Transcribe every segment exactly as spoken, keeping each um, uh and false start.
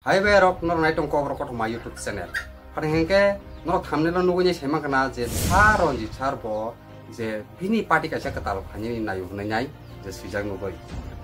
Hai bai rok, norok nai tong kok rok kothoma YouTube channel. Phani hwnkhe norok thumbnail o nugwi nai sai mankha na je sa Ranjit sir bo je bini party kaisa kwtal phainani naio hwnwi nai je swijak nugwi.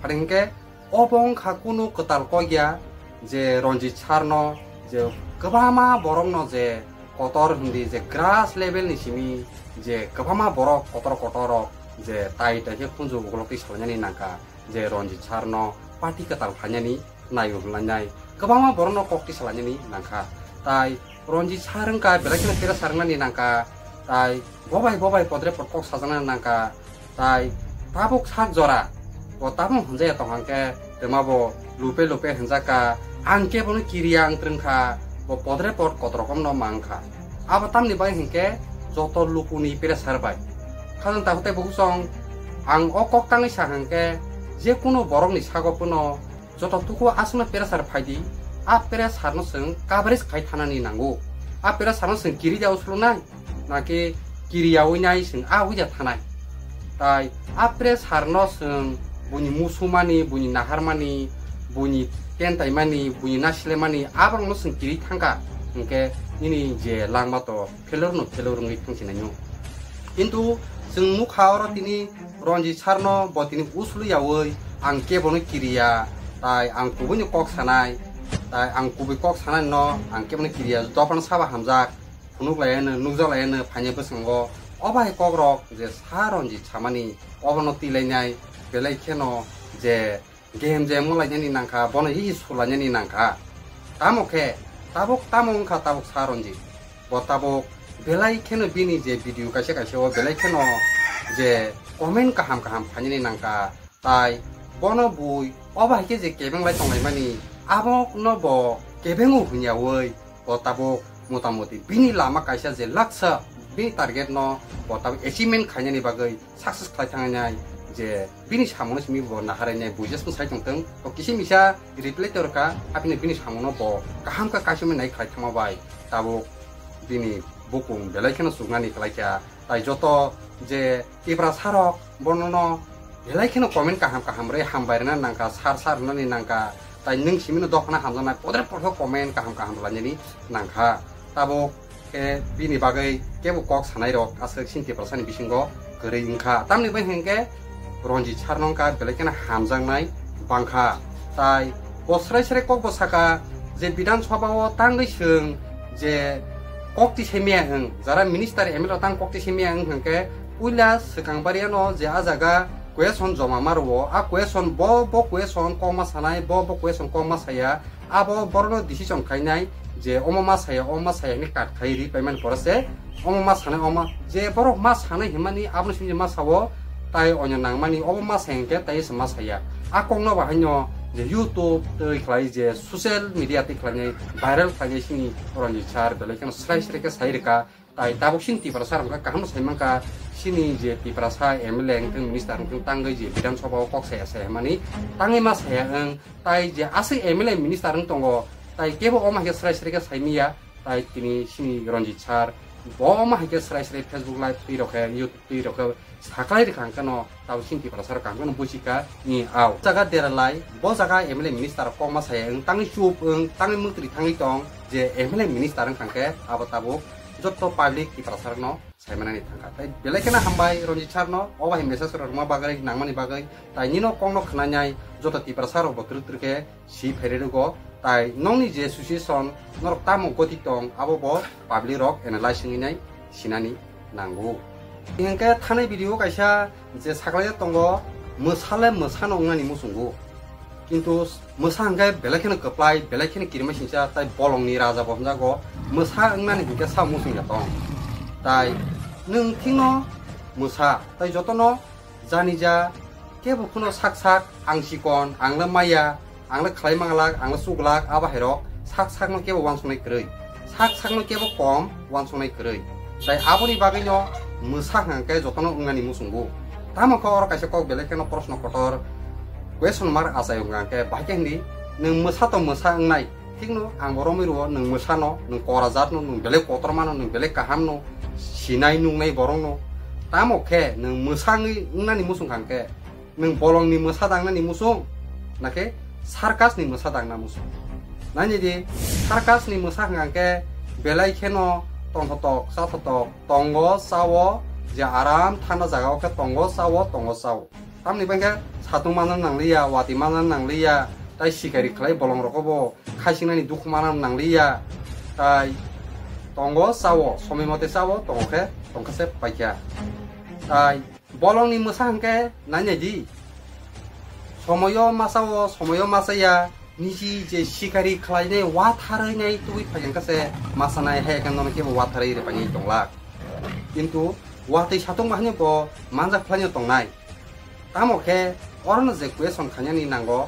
Phani hwnkhe obo wngkha kunu kwtal kok ya je Ranjit sir no je kwbangma borok no je kotor hindi je grass level ni simi je kwbangma borok kotor kotor rok je tai tai khe khunju ukolok twi salainani nangkha je Ranjit sir no party kwtal phainani naio hwnlainai. Kwbangma borokno kok tisalainani nangkha. Tai Ranjit sir wngkha, belai kheno pera sir wngnani nangkha. Tai bobai bobai podre pod kok sajaknani nangkha. Tai tabuk sak jora bo tabuk hwnjaya tongkha hwnkhe twma bo lupe lupe hwnjakha. Ang khe bono kiriya ang twrwngkha, bo podre pod kotor rokomno mangkha. Abo tamni bai hwnkhe joto lukuni pera sir bai. Khajang tabuk tei bukuchong ang o kok tangwi sa hwnkhe je kuno borokni sago phano joto tuku aswkno pressure phaidi, a pressure no chwng coverage khai thanani nango. A pressure no chwng kiri da usulunai, naki kiri yaui nai chwng a uida thanai. Tai a pressure no chwng buini musumani, buini naharmani, buini tentaimani, buini nasilemani, aborokno chwng kiri thangkha, hwnkhe nini je langma to failure no failure wngwi thangsinai no. Kintu chwng nukha oro tini Ranjit sir no bo tini uslu yaui ang kebono kiriya, tai ang kubui no kok sanai, tai ang kubui kok sanai no ang kebono kiriya, dophano saba hamjak, phunuk lai ano, nukjak lai ano, phainai bwskango. O bahai kok rok je sa Ranjit samani, obono tilainai, belai kheno je game je molainani nangkha, bono hi sulainani nangkha. Tamo khe, tabuk tamo wngkha tabuk sa Ranjit. Bo tabuk belai kheno bini je video kaisa kaisa o belai kheno je comment kaham kaham phainani nangkha. Tai bono bui o bahai khe je kebeng lai tonglaimani, abo no bo kebeng o hwnyaui bo tabuk motamoti bini lama kaisa je laksa bini target no bo tabuk achievement khainani bagwi success khlai thangnai je bini samono simi bo naharai nai buijes no sai tongtong. To kisi misa reply torka, apini bini samono bo kaham kha kaisa nai khlai thangma bai tabuk bini bukung belai kheno chuknani khlai kha. Tai joto je Tiprasa rok bono no belai kheno comment kaham kaham rwi hambai rwna nangkha, sar sar rwnani nangkha. Tai nwng simi no dophano hamjaknai podre podre comment kaham kaham rwlainani nangkha. Tabuk khe bini bagwi kebo kok sanai rok aswk chini Tiprasa ni bisingo kwrwi wngkha. Tamni bai hwnkhe Ranjit sir no wngkha belai kheno hamjaknai bangkha. Tai bo srai srai kok bo saka je Bidhan Sabha o tangwi chwng je kok tisai maya wng, jara minister M L A tang kok tisai maya wng hwnkhe puila swkang bari ano je a jaga question joma ma rwo, a question bo bo question kokma sanai, bo bo question kokma saya, abo borokno decision khainai je omo ma saya, omo ma saya hinwi kat khai ri paimani pore se omo ma sanai, omo ma je borok ma sanai hinmani abono simi ma sao, tai onyo nangmani obo ma saya hwnkhe tai se ma saya. A kokno bahaino je YouTube twi khlai je social media twi khlainai viral khlainai sini Ranjit sir belai kheno srai srai khe sai rwkha. Tai tabuk sini Tiprasa rok kaham sai mankha, sini je Tiprasa M L A wngthang, minister wngthang tangwi je Bidhan Sabha o kok saya saya mani tangwi ma saya wng, tai je aswk M L A minister wng tongo, tai kebo omo hai khe srai srai khe sai manya, tai tini sini Ranjit sir bo omo hai khe srai srai Facebook live twi rok khe, YouTube twi rok khe saklai rwkha hwnkhe no tabuk sini Tiprasa rok kaham kheno buji kha ni ao. Jaga dera lai, bo jaga M L A minister kok ma saya wng, tangwi chup wng, tangwi mwtri thangwi tong, je M L A minister wng thang khe abo tabuk jotto public Tiprasa rok no sai manani thang kha. Tai belai kheno hambai Ranjit sir no, o bai message rok rwma bagwi, nangmani bagwi, tai nino kok no khwnanai joto Tiprasa rok bo twrwk twrwk khe si phairwi rwgo, tai nokni je situation norok tamo goti tong, abo bo public rok analyze wngwi nai sinani nango. Hinkhe thanai video kaisa je saklaijak tongo, mwsa le mwsano wngnani muchungo, kintu mwsa hinkhe belai kheno kwplai, belai kheno kirima singcha, tai bolongni raja bo hwnjago, mwsa wngnani hinkhe sa muchung ya tong. Tai nwng thikno mwsa, tai jotono jani ja, kebo phano sak sak, ang sikon, ang le maya, ang le khlai manglak, ang le chuglak, abo hai rok sak sakno kebo uansuknai kwrwi, sak sakno kebo kom uansuknai kwrwi. Tai aboni bagwino mwsa hwnkhe jotono wngnani muchungo. Tamo khe oro kaisa kok belai kheno proshno kotor, question mark achai wngkha hwnkhe, bahai khe hindi, nwng mwsa to mwsa wngnai, thikno ang bo romwi rwo, nwng mwsano, nwng kora jatno, nwng belai kotormano, nwng belai kahamno, sinai nungnai borokno. Tamo khe nwng mwsa wngwi wngnani muchung kha hwnkhe, nwng bolongni mwsa dangnani muchung, nakhe circusni mwsa dangna muchung? Naini di, circus ni mwsa hwnkha khe belai kheno tongthotok, chathotok, tongo, chao, je aram thanda jaga o khe tongo, chao, tongo, chao. Tamni bangkhe satung manna nangliya, watwi manna nangliya, tai sikari khlai bolong rogo bo khaisingnani dukhu manna nangliya, tai tongo, chao, somoi mote chao, tongo khe, tongkha se paikha. Tai bolongni mwsa hwnkhe nainai di. Somoyo masao, somoyo masaya, niji je sikari khlainai watharwi nai tubui phai hwnkha se masanai hai khe nono kebo watharwi rwpainai tonglak. Kintu watwi satung bahai bo manjak khlaino tongnai. Tamo khe orono je question khainani nango,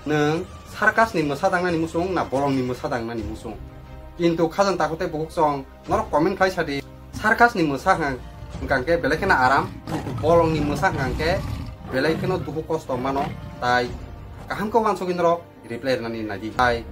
nwng circus ni mwsa dangnani muchung na bolongni mwsa dangnani muchung? Kintu khajang takhuk tei bukhuk chong norok comment khlai sadi, circus ni mwsa hwnkha hwnkha khe belai kheno aram, kintu bolongni mwsa hwnkha khe belai kheno dukhu kosto mano, tai kaham khe uansugwi norok reply rwnani nai di. Tai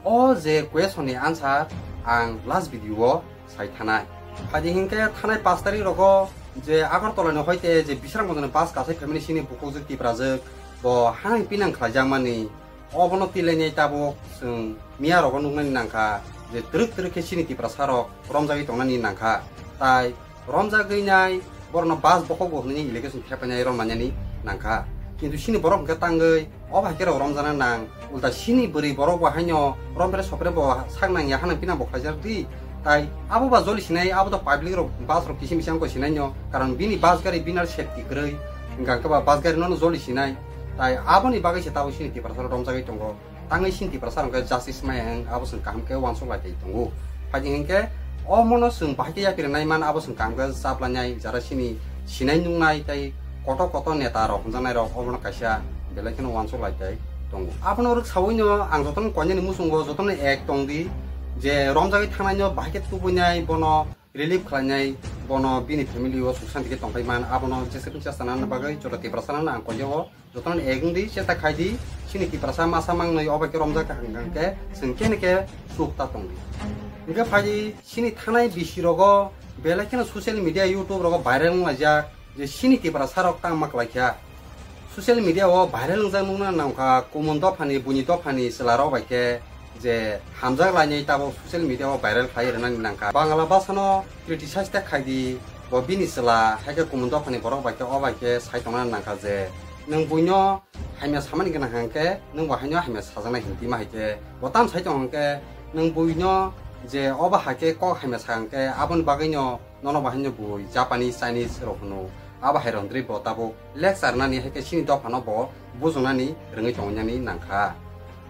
o je question ni answer ang last video o sai thanai. Phaidi hinkhe thanai pash tarik rogo je Agartala ni hoite je Bisramganj ni bus kasai phaimani sini bukhukjwk Tiprajwk bo hanang pinang khlaijakmani, obono tilainai tabuk chwng miya rogo nuknani nangkha je twrwk twrwk khe sini Tiprasa rok romjagwi tongnani nangkha. Tai romjagwi nai borokno bus bokhok bo hwnwi allegation thepainai romnani nangkha. Kintu sini borok hwnkhe tangwi o bai khe rok romjana nang, ulta sini bwrwi borok bo haino romre sopre bo sak nangya hanang pinang bo khlaijak di. Tai abo ba joli sinai, abo to public rok bus rok kisim bising ko sinai no, karon bini bus gari bini safety kwrwi, hwnkha khe ba bus gari no joli sinai. Tai aboni bagwi se tabuk sini Tiprasa rok romjagwi tongo. Tangwi sini Tiprasa rok khe justice maya wng, abo chwng kaham khe uansuk lai tei tongo. Phaidi hinkhe omono chwng bahai khe yapri nai man, abo chwng kaham khe chap lainai, jara sini sinai nuknai tei kotor kotor neta rok hwnjaknai rok obono kaisa belai kheno uansuk lai tei tongo. Abono rwk saui no ang jotono koinani muchungo jotono ek tong di je romjagwi thangnai no bahai khe tubuinai bono relief khlainai, bono bini family o suk santi khe tongpai man, abono jesa khe chesta nani bagwi joto Tiprasa rokno ang koijago. Jotono ek wng di, chesta khai di, sini Tiprasa masa mangnwi obo khe romjak kha hwnkha khe chwng kene khe suk ta tong di. Hwnkhe phai di, sini thanai bisi rogo belai kheno social media, YouTube rogo viral wng laijak je sini Tiprasa rok tangma kwlai kha. Social media o viral wngjak nukna nangkha Kumon dophani, buini dophani chwla rok bai khe je hamjak lainai tabuk social media o viral khlai rwnani nangkha. Bangla bhasano criticize ta khai di, bo bini chwla, hai khe Kumon dophani borok bai khe o bai khe sai tongna nangkha je, nwng buino hamya samani gwnang hwnkhe nwng bo haino hamya sajaknai hinwi ma hai khe bo tam sai tong hwnkhe, nwng buino je o ba hai khe kok hamya sa hwnkhe aboni bagwino nono bo haino bui Japanese, Chinese rok hwno. Abo hai rok hwndri bo tabuk lecture nani hai khe sini dophano bo bujungnani rwngwi tongwi nani nangkha.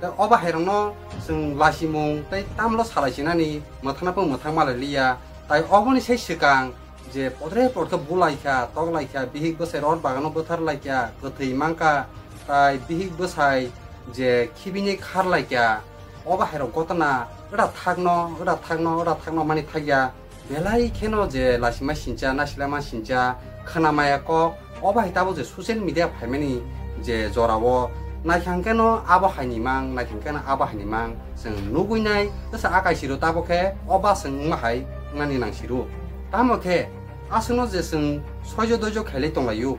Tei o ba hai rokno chwng lasimung tei tamlo salai sinani mwthangna pung mwthang malai liya. Tai oboni sai swkang je podre pod khe bulai kha, tok lai kha, bihik bwsai rot bagano bwthar lai kha, kwthwi mang kha, tai bihik bwsai je khibini khar lai kha. O ba hai rok gotona wda thakno, wda thakno, wda thakno mani thakya. Belai kheno je lasima sincha, nasilama sincha, khwnamaya kok, o bahai tabuk je social media phaimani je jorao naikha hwnkhe no abo haini mang, naikha hwnkhe no abo haini mang, chwng nugui nai, bwsa akai siro tabuk khe o ba chwng wngma hai wngnani nang siro. Tamo khe aswkno je chwng soijo doijo khailai tonglaio.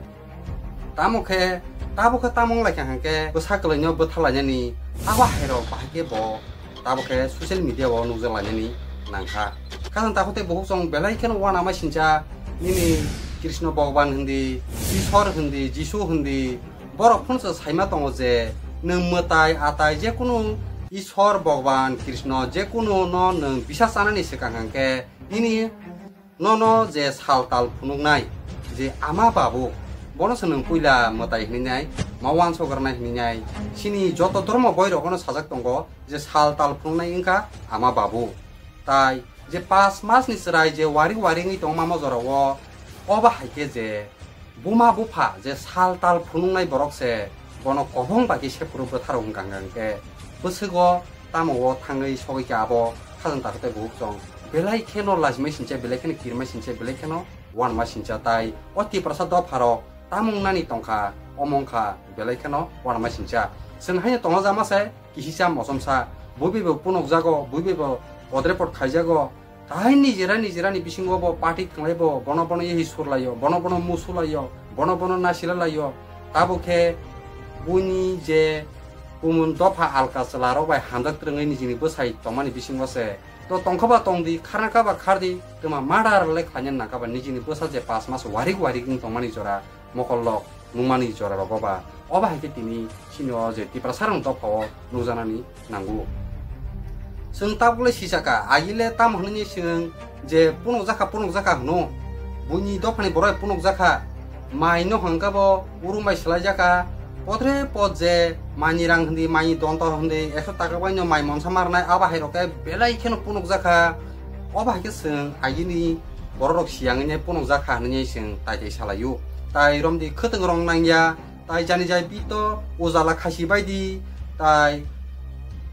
Tamo khe, tabo khe tamo wng lai kha hwnkhe bwsa kwlaino bwtha lainani abo hai rok bahai khe bo tabo khe social media o nukjak lainani nangkha. Khajang takhuk tei bukhuk chwng belai kheno uanama sincha nini Krishna Bhagwan hindi, Iswar hindi, Jisu hindi, borok phunsa saima tongo je nwng mwtai atai jekunu Iswar Bhagwan Krishna jekunu no nwng bisa chanani swkang hwnkhe nini nono je sal tal phunuknai je ama babu, bono se nwng puila mwtai hwnwi nai, ma uansuk rwnai hwnwi nai, chini joto dhormo boi rogono sajak tongo je sal tal phunuknai wngkha ama babu. Tai je pas mas ni chwrai je waring waring wngwi tongma mo jorao, obo hai khe je buma bupha je sal tal phunuknai borok se bono kobong bai khe sephuru bwtharo wngkha hwnkhe bwswgo tamo o thangwi sogwi khe abo khajang takhuk tei bukhuk chwng belai kheno lajimai sincha, belai kheno kirmai sincha, belai kheno uanma sincha. Tai o Tiprasa dopharok tamo wngnani tongkha, omo wngkha belai kheno uanma sincha. Chwng haino tongna jama se kisisa mochomsa, buibai bo phunukjago, buibai bo podrepot khaijago, tai nijera nijera ni bisingo bo party thwnglai bo, bono bono yehi surlaio, bono bono musulaio, bono bono nasilalaio. Tabuk khe buini je Kumun dopha alka chwla rok bai hamjak twrwngwi nijini bwsai tongmani bisingo se. To tongkha ba tongdi, kharna kha ba khardi, twma murder le khlaina nangkha ba nijini bwsa je pas mas warik warik wng tongmani jora mokol lok nungmani jora rogo ba. Obo hai khe tini chini o je Tiprasa rok dopha o nukjaknani nango. Chwng tabuk le sisaka, agi le tamo hwnwi chwng je punuk jakha, punuk jakha hwno. Buini dophani borok punuk jakha. Mai no hwnkha bo urung bai swlai jakha. Podre pod je maini rang hwndi, maini dontor hwndi, ekso taka bai no mai monsa marnai, abo hai rok khe belai kheno punuk jakha. Obo hai khe chwng agini borok rok siyang hwnwi punuk jakha hwnwi chwng tai tai salaio. Tai romdi khwtwng rong nangya. Tai jani jai bito ujala khasi baidi, tai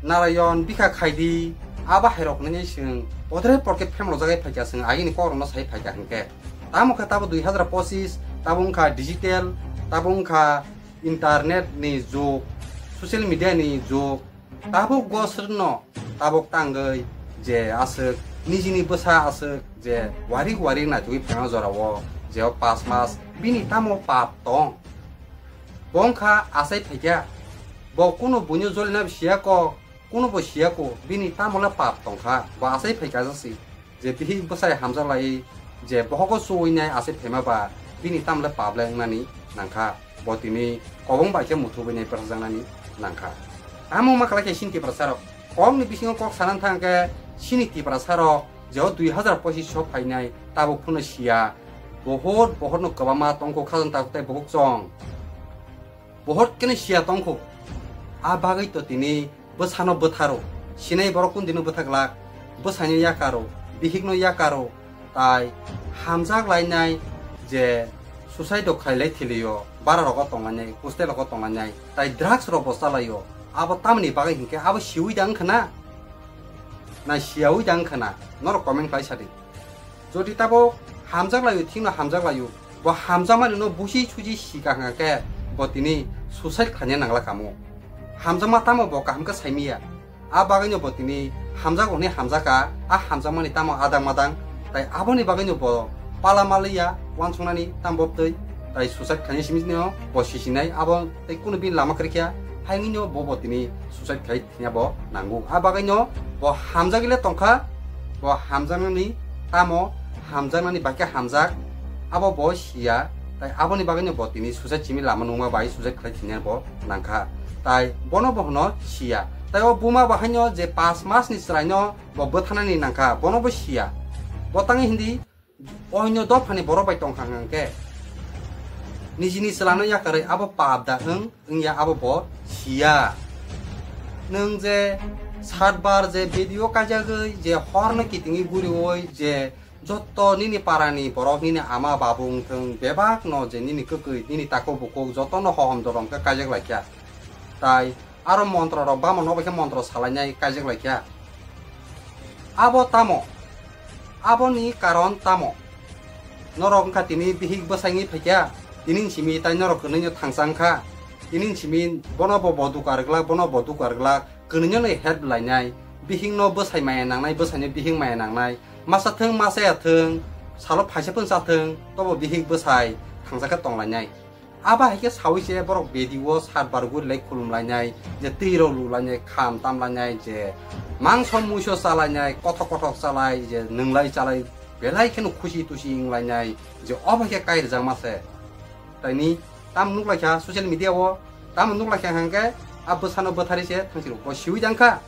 narayon bikha khaidi, abo hai rok nini chwng podre porke phemlo jagai phaikha, chwng agini kok rokno sai phaikha hwnkhe. Tamo khe tabo dui hazar pochis, tabo wngkha digital, tabo wngkha internet ni jug, social media ni jug, tabuk gosrwkno tabuk tangwi je aswk nijini bwsa aswk je warik warik naitugwi phaima jorao je o pas mas bini tamo pap tong? Bo wngkha achai phaikha, bo kunu buino jolina siya kok, kunu bo siya ko, bini tamo le pap tongkha, bo achai phaikha jasi. Je bihik bwsai hamjaklai je bohogo chuwi nai achai phaima ba bini tamle pap le wngnani nangkha, bo tini kobong bai khe muthubwi nai bwsajak nani nangkha. Tamo ma khlai khe chini Tiprasa rok kokni bisingo kok sana thang khe chini Tiprasa rok je o dui hazar pochis o phainai tabuk phano siya, bohot bohot no kwbangma tongkho khajang tabuk tei bohok chong. Bohot keno siya tongkho. A bagwi to tini bwsano bwtharo. Sinai borok kundino bwtha glak. Bwsaino yakaro, bihikno yakaro. Tai hamjak lainai je suicide rok khailai thilio, bara rogo tonglainai, hostel rogo tonglainai. Tai drugs rok bo chalaio. Abo tamni bagwi hinkhe abo siwi da wngkha na? Na siyawi da wngkha na? Norok comment khlai sadi. Jodi tabuk hamjak laio, thikno hamjak laio. Bo hamjakmani no busi susi sika hwnkha khe bo tini suicide khlaina nangla kamo. Hamjakma tamo bo kaham khe saimiya. A bagwino bo tini hamjago hwnwi hamjaka, a hamjakmani tamo adang madang. Tai aboni bagwino bo pala maliya wansuknani tamo bo twi. Tai suicide khlaina simi no bo sisinai abo tei kunu bini lama kwrwikya. Hai wngwino bo bo tini suicide khai thwngya bo nango. A bagwino bo hamjagwi le tongkha, bo hamjaknani tamo hamjaknani bai khe hamjak, abo bo siya, tai aboni bagwino bo tini suicide simi lama nungma bai suicide khlai thwngya bo nangkha. Tai bono bo hwno siya. Tai o buma bo haino je pas masni chwraino bo bwthanani nangkha, bono bo siya. Bo tangwi hindi Oino dophani borok bai tongkha hwnkhe nijini chwlano yakarwi abo pap da wng wngya abo bo siya. Nwng je satbar je video kaijagwi je horno kitingwi guriwi je jotto nini parani borok nini ama babu wngthwng bebakno je nini kwkwi nini takhuk bukhuk jotono hohom dorom khe kaijak laikha. Tai aro montro rok bamon no bai khe montro salainai kaijak laikha. Abo tamo? Aboni karon tamo? Norok wngkha tini bihik bwsai wngwi phaikha, tini simi tai norok kwnwi no thangsa wngkha. Tini simi bono bo bo duka rwglak, bono bo duka rwglak, kwnwi no help lainai, bihik no bwsai maya nangnai, bwsai no bihik maya nangnai, masa thwng masa ya thwng, salo phaisa phano cha thwng, tobo bihik bwsai thangsa khe tonglainai. Abo hai khe saui se borok bedi o sat bar guri lai khulum lainai, je twi rok lu lainai, kham tam lainai, je mangso muiso cha lainai, kothok kothok cha lai, je nwnglai cha lai, belai kheno khusi tusi wng lainai, je obo hai khe kai rwjakma se. Taini tam nuk lai kha social media o, tam nuk lai kha hwnkhe a bwsano bwtharwi se thangsi rok bo siui jang kha.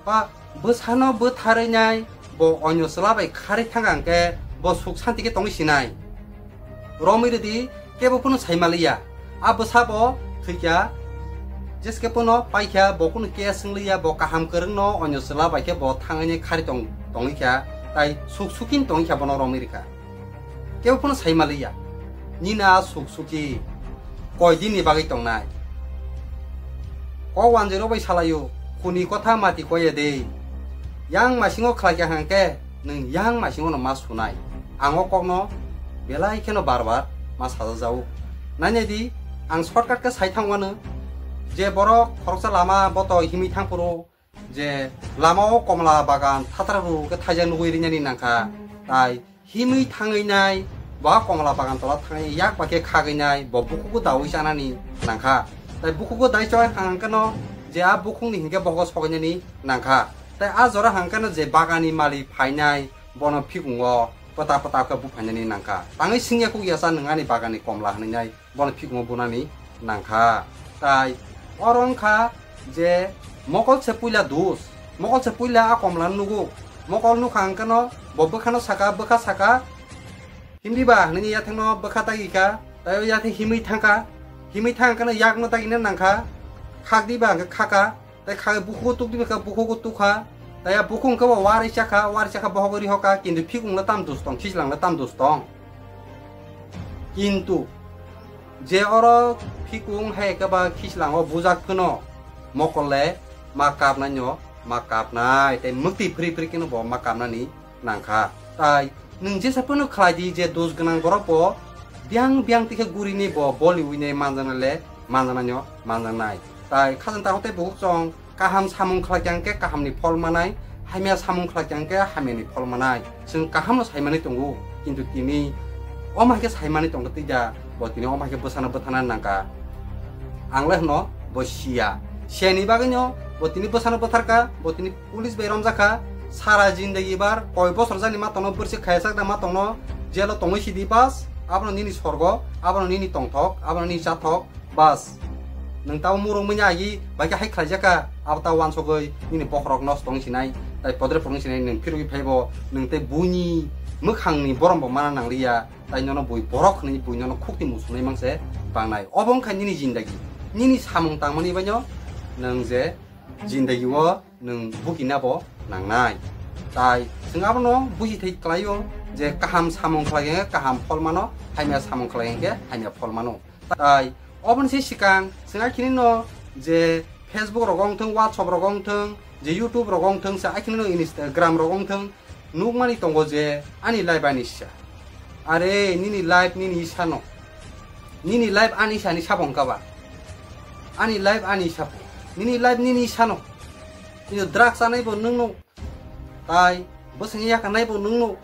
Ba bwsano bwtharwi nai bo onyo chwla bai kharwi thang kha hwnkhe bo suk santi khe tongwi sinai. Romwi rwdi kebo phano sai maliya. A bwsa bo thwikha, jeske phano paikha bo kunu case wng liya, bo kaham kwrwngno onyo chwla bai khe bo thangwi nai kharwi tong-, tongwi kha, tai suk sukin tongwi kha bono romwi rwkha. Kebo phano sai maliya. Nini a suk suki koi dinni bagwi tongnai? Kok wanjwi rok bai salaio, khuni kotha mati koye de. Yang masingo khlai kha hwnkhe nwng yang masingo no ma sunai. Ang o kokno belai kheno bar bar ma sajajao. Nainai di, ang shortcut khe sai thang mano, je borok khoroksa lama boto himwi thang phuru, je lama o komla bagan thatra rw khe thaijak nugwi rinani nangkha, tai himwi thangwi nai, bo komla bagan tola thangwi yak bai khe khagwi nai, bo bukugo daui chanani nangkha. Tai bukhugo dai choi hang keno je a bukhungni hinkhe bohogo sogainani nangkha. Tai a jora hang keno je bagani malik phainai bono phikungo pota pota khe buphainani nangkha. Tangwi singya kukya cha nwng ani bagani komla hwnwi nai bono phikungo bunani nangkha. Tai oro wngkha je mokol se puila dus, mokol se puila a komla nugo. Mokol nukha hang keno bo bwkhano saka, bwkha saka, himdi ba hwnwi yathengno bwkha tagi kha, tai o yatheng himwi thangkha, himwi thang keno yakno tagina nangkha, khakdi ba hwnkhe khaka, tai khagwi bukhugo tukdi ba hwnkhe bukhugo tukha, tai a bukhuk hwnkhe bo wari chakha, wari chakha bohogo rihoka, kintu phikungno tam dus tong, khislangno tam dus tong. Kintu je oro phikung hai khe ba khislango bujak phano mokol le ma kapnai no ma kapnai, tei mwktwi phri phri khe no bo ma kapnani nangkha. Tai nwng jesa phano khlai di je dos gwnang borok bo biang biang tikhe gurini bo boli uinai manjana le manjana no manjaknai. Tai khajang takhuk tei bukhuk chwng kaham samung khlai khe kaham ni phol manai, hamya samung khlai khe hamya ni phol manai. Chwng kaham no sai manwi tongo, kintu tini omo hai khe sai manwi tongkha twi da, bo tini omo hai khe bwsano bwthana nangkha. Ang le hwno bo siya. Siyani bagwi no bo tini bwsano bwtharkha, bo tini police bai romjakha. Sara jindagi bar koi bosor jani ma tongno bwrwswk khayajak da ma tongno, jelo tongwi sidi bas, abono nini sorgo, abono nini tongthok, abono nini chathok, bas. Nwng tabo murung manya agi bai khe hai khlaijak kha, abo ta wansogwi nini bokhorok nosto wng sinai, tai podre podre wng sinai, nwng phirogwi phaibo nwng tei buini mwkhangni borom bo mana nangliya. Tai nono bui borok hwnwi bui nono khukti muchungnai mangse bangnai. Obo wngkha nini jindagi. Nini samung tangmani baino nwng je jindagi o nwng bukina bo nangnai. Tai chwng abono buji thai klaio je kaham samung khlai khe kaham phol mano, hamya samung khlai khe hamya phol mano. Tai oboni se sikang chwng akhini no je Facebook rogo wngthwng, WhatsApp rogo wngthwng, je YouTube rogo wngthwng, se akhini no Instagram rogo wngthwng, nukmani tongo je ani live ani sa. Are nini live nini sano. Nini live ani sani sabo wngkha ba. Ani live ani sabo. Nini live nini sano. Nini drugs anai bo nwngno. Tai bwswngni yakarnai bo nwngno.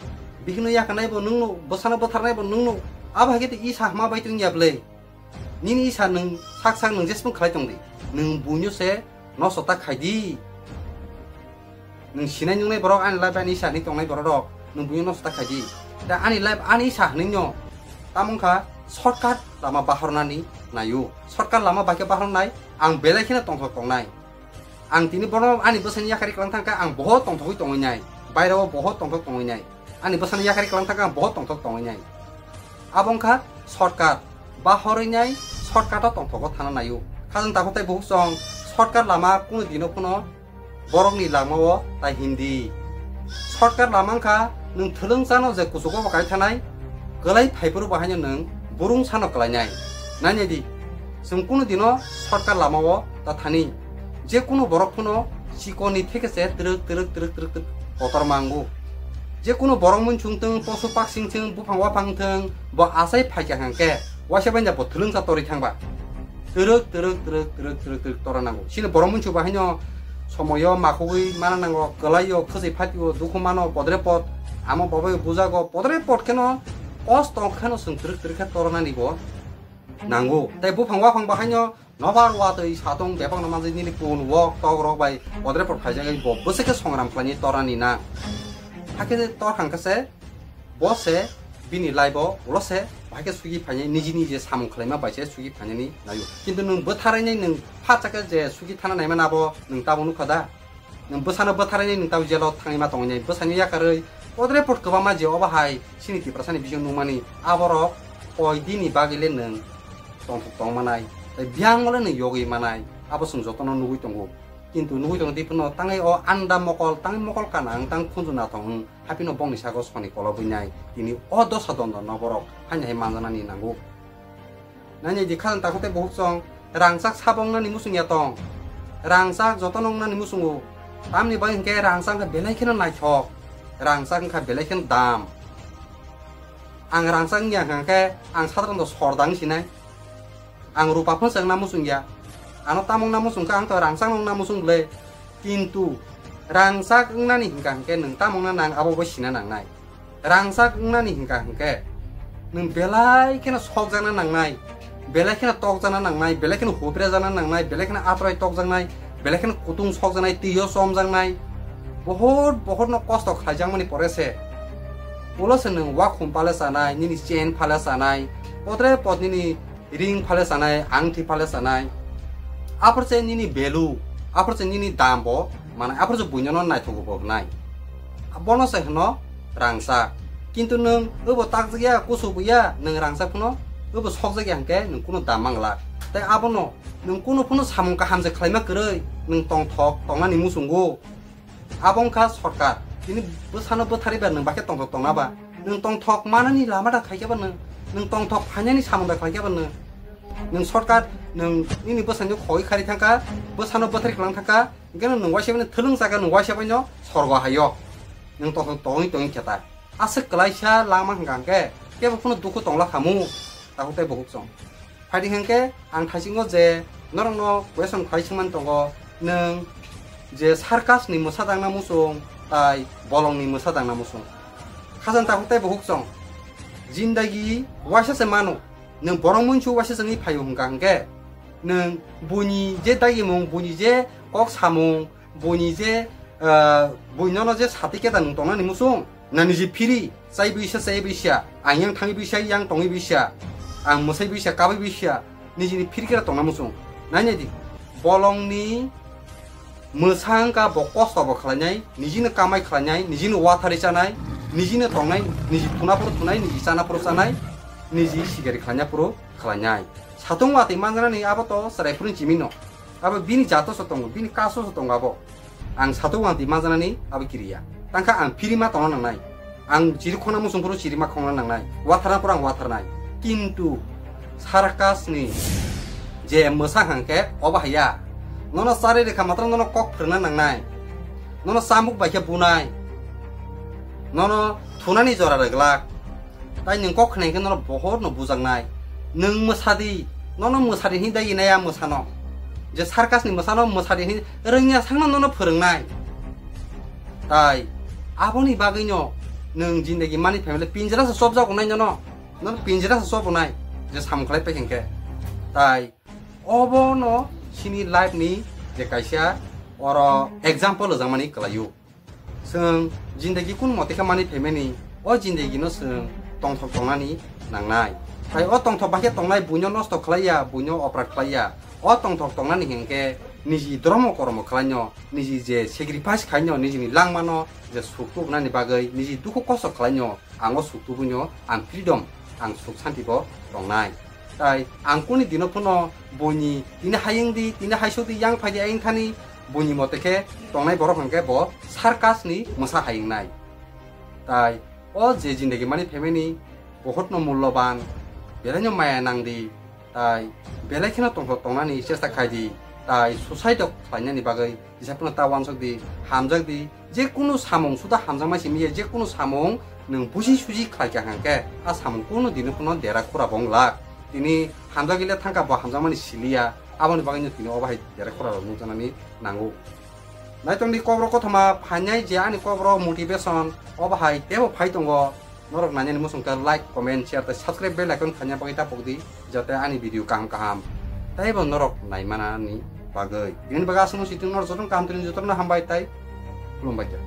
Bihikno yakarnai bo nwngno. Bwsano bwtharnai bo nwngno. Abo hai khe tei isa hama bai tongya bwle. Nini isa nwng sak sak nwng jesmung khlai tong di. Nwng buino se nosto ta khai di. Nwng sinai nungnai borok ani live ani isa hinwi tongnai borok rok nwng buino nosto ta khai di. Da ani live ani isa hinwi no. Tamo wngkha shortcut lama bahornani naio. Shortcut lama bai khe bahornai ang belai kheno tongthok tongnai. Ang tini bono ani bwsani yakari kwlang thangkha, ang bohot tongthogwi tongwi nai, bairao bohot tongthok tongwi nai. Ani bwsani yakari kwlang thangkha, ang bohot tongthok tongwi nai. Abo wngkha shortcut, ba horwi nai shortcut o tongthogo thana naio. Khajang takhuk tai bukhuk chwng shortcut lama kunu dino phano borokni lama o tai hindi. Shortcut lama wngkha nwng thwlwng chano je kuchugo bo kai thanai, kwlai phaiphuru bo haino nwng burung sano kwlainai. Nainai di, chwng kunu dino shortcut lama o ta thani. Je kunu borok phano chikoni theke se twrwk twrwk twrwk twrwk twrwk kotor mango. Je kunu borok munsung thung, posu paksing thung, buphang waphang thung, bo achai phaikha hwnkhe waisa banya bo thwlwngsa torwi thangba. Twrwk twrwk twrwk twrwk twrwk twrwk tora nango. Chini borok munsung bo haino somoyo makhugwi mana nango, kwlaio, khwchai phatio, dukhu mano, podre pod, amo babai bujago, podre pod kheno kosto kheno chwng twrwk twrwk khe toronani bo nango. Tai buphang waphang bo haino nobar watwi satong bebakno manjak nini pun wok tok rok bai podre pod khaijagwi bo bwswk khe songram khlainai torani na. Hakhe tor hangkhe se bo se bini life o ulo se bahai khe sugi phainai, niji niji samung khlaima bai se sugi phainani naio. Kintu nwng bwtharai nai nwng phatsa khe je sugi thana naima nabo nwng tabo nukha da? Nwng bwsano bwtharai nai nwng tabo jelo thangwi ma tongwi nai. Bwsani yakarwi podre pod kwbangma je obo hai chini Tiprasani bising nukmani aborok koi dini bagwi le nwng tongthok tong manai, tei biyang le nwng yogwi manai, abo chwng jotono nugwi tongo. Kintu nugwi tongo tei phano tangwi o anda mokol, tangwi mokol kana ang tang khunju nathong wng, haphino bongni sago soni kolobwi nai, tini o dosa dondo no borok haino hai manjanani nango. Nani di khajang takhuk tei bukhuk chwng rangchak sabo wngnani muchung ya tong, rangchak jotono wngnani muchungo, tamni bagwi hinkhe rangchak wngkha belai kheno naithok, rangchak wngkha belai kheno dam. Ang rangchak wngya hwnkha khe ang sadrondo sordang sinai. Ang rupa phano chwngna muchung ya. Ano tamo wngna muchung kha, ang to rangchak no wngna muchung bwle. Kintu rangchak wngnani hwnkha hwnkhe nwng tamo wngna nang abo bo sina nangnai. Rangchak wngnani hwnkha hwnkhe nwng belai kheno sokjakna nangnai. belai kheno tokjakna nangnai, belai kheno huprejakna nangnai, belai kheno atrai tokjaknai, belai kheno kutung sokjaknai, twiyo chomjaknai, bohot bohotno kosto khlaijakmani pore se ulo se nwng wakhum pale chanai, nini chain pale chanai, potre pot nini ring phale chanai, angthi phale chanai, aphor se nini value, aphor se nini dam bo manai, aphor se buino no naithok bo wngnai. Bono se hwno rangchak. Kintu nwng obo takjak ya, kusu bo ya, nwng rangchak phano obo sokjak ya hwnkhe nwng kuno dam manglak. Tai abono nwng kuno phano samung kaham se khlaima kwrwi nwng tongthok tongnani muchungo. Abo wngkha sorkar. Tini bwsano bwtharwi ba nwng bakhe tongthok tongna ba? Nwng tongthok manani lama da khaikhe ba nwng? Nwng tongthok phainani samung da khaikhe ba nwng? Nwng sorkar, nwng nini bwsano khogwi khari thangkha, bwsano bwtharwi kwlang thangkha, hwnkhe nwng waisa bai thwlwng chakha, nwng waisa bai no sorgo haio. Nwng tongthok tongwi tongwi khe ta. Aswk kwlaisa langma hwnkha hwnkhe kebo phano dukhu tongla khamu, takhuk tei bukhuk chwng. Phaidi hwnkhe ang thaisingo je norokno question khlai swngmani tongo, nwng je circus ni mwsa dangna muchung tai bolong ni mwsa dangna muchung? Khajang takhuk tei bukhuk chwng, jindagi waisa se mano, nwng borok munsu waisa chwngwi phaio hwnkha hwnkhe nwng buini je dagimung, buini je kok samung, buini je, ah, bui nono je sati keta nwng tongnani muchung, na niji phiri chai bisa chai bisa, ang yang thangwi bisa, yang tongwi bisa, ang mwsai bisa, kabwi bisa, nijini phiri keta tongna muchung. Nai nai di, bolongni mwsa wngkha bo kosto bo khlainai, nijino kamai khlainai, nijino watharwi chanai, nijino tongnai, niji thuna phuru thunai, niji chana phuru chanai, niji sigari khlaina phuru khlainai. Satung watwi manjanani abo to chwrai phuru chimino. Abo bini jato se tongo, bini kaso se tongo abo. Ang satung watwi manjanani abo kiriya. Tangkha ang phiri ma tongna nangnai. Ang chiri khongna muchung phuru chiri ma khongna nangnai. Watharna phuru ang watharnai. Kintu circus ni je mwsa hwnkhe obo haiya. Nono chari rikha matwrwng nono kok phwrwngna nangnai. Nono chamuk bai khe bunai. Nono thunani jora rwglak. Tai nwng kok khna hwnkhe nono bohor no bujaknai. Nwng mwsadi, nono mwsadi hwnwi dagi nai a mwsano. Je circus ni mwsano mwsadi hwnwi rwngya sakno nono phwrwngnai. Tai aboni bagwino nwng jindagi mani phaimale pinjra se chopjago nai nono. Nono pinjra se chobo nai je samung khlai pai hwnkhe. Tai obono chini life ni je kaisa oro example rwjakmani kwlaio. Chwng jindagi kun mote khe mani phaimani, o jindagi no chwng tongthok tongnani nangnai. Tai o tongthok bai khe tongnai buino nosto khlaiya, buino oprad khlaiya. O tongthok tongnani hwnkhe niji dhormo kormo khlaino, niji je sacrifice khaino, nijini langmano je suk tubunani bagwi, niji dukhu kosto khlaino, ang o suk tubuino ang freedom, ang suk santi bo tongnai. Tai ang kuni dino phano buini tini hayung di, tini haisok di, yang phai di, ayung thani buini mote khe tongnai borok hwnkhe bo circus ni mwsa hayung nai. Tai o je jindagi mani phaimani bohotno mulloban, belaino maya nang di, tai belai kheno tongthok tongnani chesta khai di, tai suicide rok khlainani bagwi jesa phano ta wansok di, hamjak di, je kunu samung suda hamjakma simi ya, je kunu samung nwng buji suji khlai kha hwnkhe, a samung kunu dino phano dera khura bo wng lak. Tini hamjagwi le thangkha bo hamjakmani siliya, aboni bagwino tini obo hai dera khura rok nukjaknani nango. Naitongdi kokborok kothoma phainai je ani kokborok motivation obo hai teibo phai tongo. Norok nainani muchung khe like, comment, share tei subscribe bell icon khaina bagwi ta pokdi, jate ani video kaham kaham teibo norok naimanani bagwi. Bini bagwi aswk no situng norok jotono kaham tini jotono hambai tei khulumbai khe.